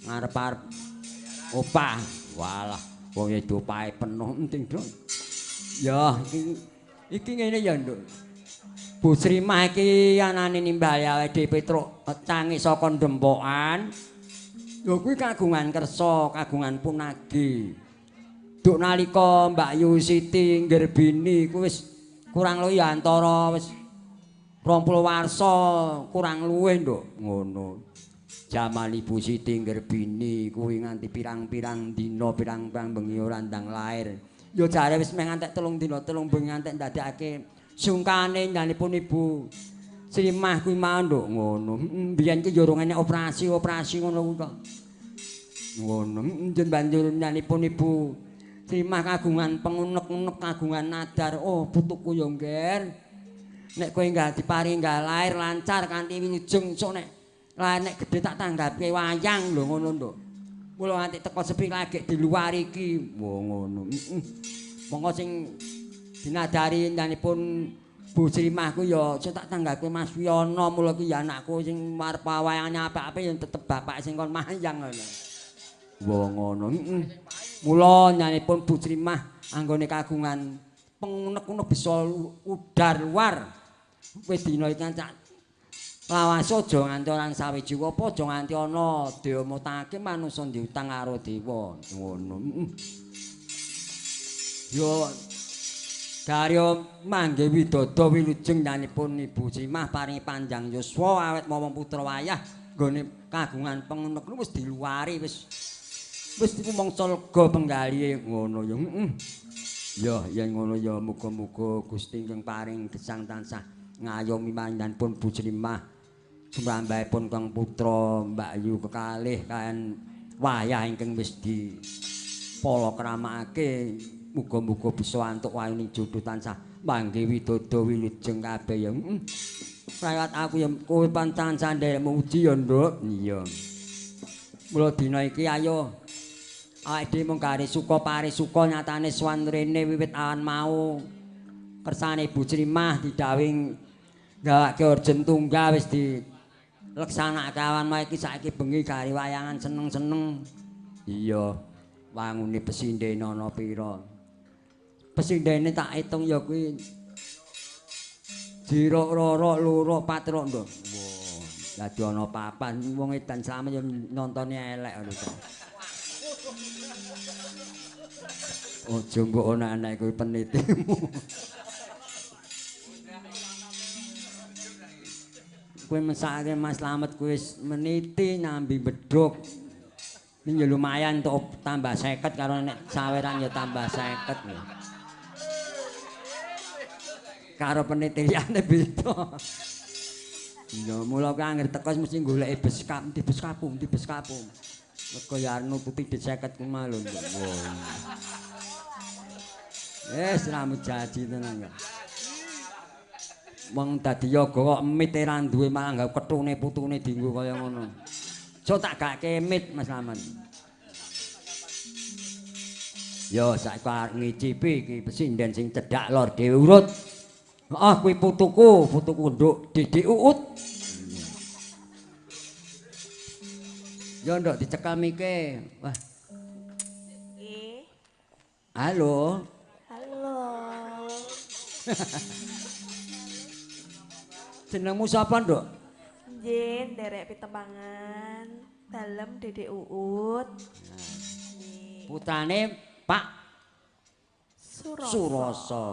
Ngarep-arep opah. Walah, wong e opahe penuh enting, Nduk. Ya, iki ngene ya, Nduk. Bu Srimah iki anane nimbali awake dhewe Petruk cangi saka Dempokan. Lho kuwi kagungan kersa, kagungan punagi. Duk nalika Mbak Yu Siti nggerbini kuwi wis kurang luwih ya antara wis 20 warsa kurang luwih, Nduk. Ngono. Jaman Ibu Siti nggerbini kuwi nganti pirang-pirang dina, pirang-pirang bengi ora ndang lair. Ya jare wis meh ngantek 3 dina, 3 bengi ngantek ndadekake sungkane nyanipun Ibu Srimah kuwi mau, Nduk. Ngono. Biyen ki ya urung enek operasi-operasi ngono kuwi kok. Ngono. Njen banjur nyanipun Ibu Srimah kagungan pengunek-unek, kagungan nadar. Oh, putuku ya, Ngger. Nek kowe enggak diparingi enggak lair lancar kanthi wilujeng sok nek lair nek gedhe tak tanggapke wayang lho ngono, Nduk. Mula nganti teko sepi lagi di luar iki. Wah, ngono. Monggo sing dinadari nyanipun Bu Srimah ku ya sing tak tanggapke Mas Wiyono, mula ki ya anakku sing arep wayangane apik-apik ya tetep bapak sing kon mayang ngono. Wah, ngono. Mula nyanipun Bu Srimah anggone kagungan pengunek-unek bisa udar luar. Wis dina iki cak lawase aja nganti orang sawiji apa aja nganti ana diomotake manungsa diutang karo dewa. Ngono. Yo Darya mangge widodo wilujeng nyanipun Ibu Srimah paringi panjang yuswa awet momong putra wayah nggone kagungan pengunek wis diluari wis wis mangsa lega penggalihe ngono ya. Ya yen ngono ya muga-muga Gusti ingkang paring gesang tansah ngayomi panjenenganipun Bu Srimah sumrambahipun kang putra Mbak Yu kekalih kaliyan wayah ingkang wis di palakramakake. Muga-muga bisa antuk wayuning jodho tansah mangke widodo wilujeng kabeh ya. Prayat aku ya kowe pancen nderek muji ya, Nduk. Iya. Mula dina iki ayo awake dhewe mung gare suka parisuka nyatane sowan rene wiwit awan mau kersane Ibu Srimah didhawuhi gawake urgen tunggal wis dileksanakake awan mau iki saiki bengi gare wayangan seneng-seneng. Iya. Wangune pesindene ana pira? Pesindene tak hitung ya kuwi jirok rorok luruk patrok, Nduk. Wah, dadi ana papan wong edan slamet ya nontone elek ngono to. Aja mbok ana anak kuwi penitimu. Kowe mesake Mas Slamet kuwi wis meniti nyambi bedhug. Ini ya lumayan untuk tambah 50 karo nek saweran ya tambah 50. Karo penitiliane beda. Ya mula kuwi anggere teko mesti goleki beskap, di beskapum, di beskapum. Mergo ya arep nututi dit 50 ku mau lho. Wes ra mujaji tenan ya. Wong dadi yoga kok emit ra duwe malah nggawe ketune putune dienggo kaya ngono. So tak gak kemit Mas Slamet. Yo saiki arep ngicipi iki pesinden sing cedhak lor dhewe urut. Heeh kuwi putuku, putuku nduk Didik Uut. Yo nduk dicekel mike. Wah. Nggih. Halo. Halo. Jenengmu sapa, Nduk? Nggih, nderek pitepangan dalem Dedek Uut. Putrane Pak Suroso. Suroso.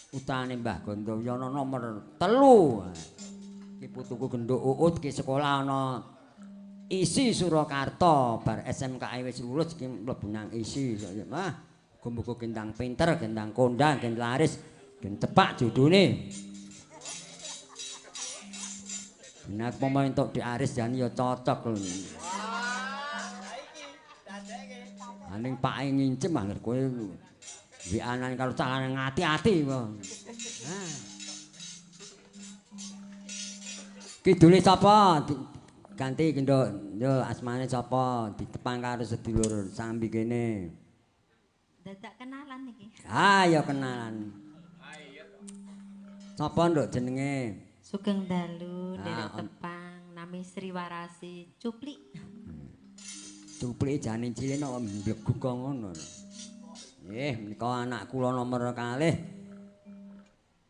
Putrane Mbah Gondoyono nomor 3. Ki putuku genduk Uut ki sekolah ana ISI Surakarta, bar SMK wis lulus ki mlebu nang ISI. Wah, muga-muga gendang pinter, gendang kondang, gen laris, gen cepak jodone. Nek pomo entuk Dik Aris jan ya cocok lho. Aning pake ngincim anggere kowe wianan karo calane ngati-ati kok. Nah. Kidule sapa? Ganti ki Nduk. Yo asmane sapa? Ditepang karo sedulur sambi kene. Dadak kenalan iki. Ah ya kenalan. Sapa Nduk jenenge? Sugeng dalu nderek tepang nami Sri Warasi Cuplik. Cuplike jane cilik kok mbleguk kok ngono. Nggih, menika anak kula nomor kalih.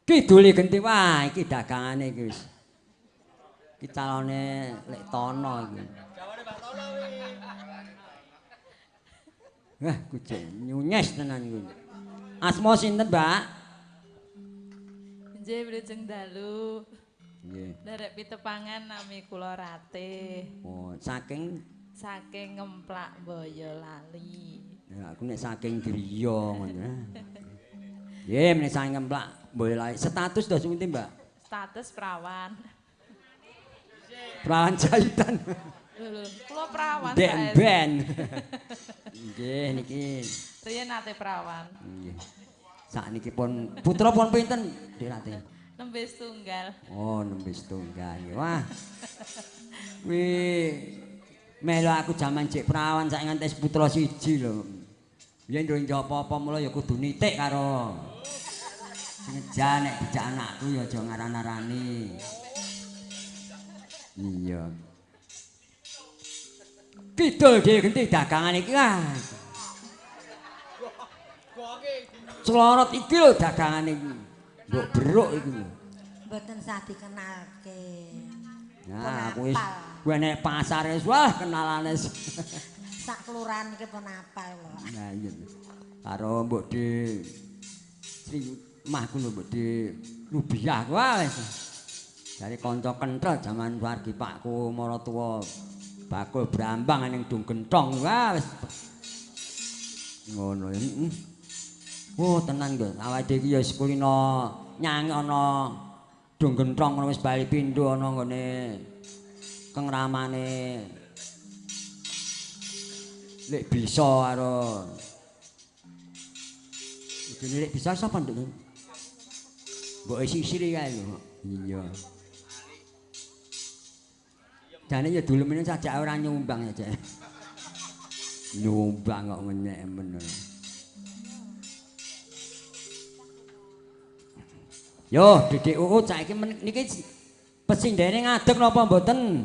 Kidule genti wah iki dagangane iki wis. Iki calone Lek Tono iki. Wah, kucing nyunyes tenan kuwi. Asma sinten, Mbak? Nggih, wilujeng dalu. Nggih. Nderek pitepangan nami kula Ratih. Oh, saking saking Ngemplak Boyolali. Ya, aku nek saking griya ngono. Nggih, nek saking Ngemplak Boyolali. Status dos pundi, Mbak? Status perawan. Perawan jahitan. Lho, kula perawan. Dek ben. Nggih niki. Riyen nate perawan. Nggih. Sakniki pun putra pun pinten, Dik Ratih? Nembe setunggal. Oh, nembe setunggal. Wah. Kuwi melu aku jaman jek perawan saiki nganti putra siji lho. Biyen durung apa-apa mula ya kudu nitik karo sing ngejar nek dijak anakku ya aja ngaran-arani. Iya. Kidul dhewe genti dagangan iki lah. Celorot iki lho dagangan iki. Mbok beruk iki lho. Mboten sah dikenalke. Nah, aku wis kuwi nek pasar wis wah kenalane. Sak kelurahan iki pun apal lho. Nah iya. Karo mbok di Sri Mahku lho mbok di Rubiah wah wis. Dari kanca kenthel jaman wargi pakku maratuwa bakul brambang ning Dung Gentong wah wis. Ngono ya. Oh tenan lho, awake dhewe iki ya wis kulino nyanyi ana Dung Gentong ngono wis bali pindho ana nggone kengramane Lek bisa karo idene Lek bisa sapa nduk? Mbok sisiri kae lho. Iya. Jane ya dulemene sajak ora nyumbang aja. Nyumbang kok menyek men. Yo, Dik Uut saiki niki pesindene ngadeg napa mboten?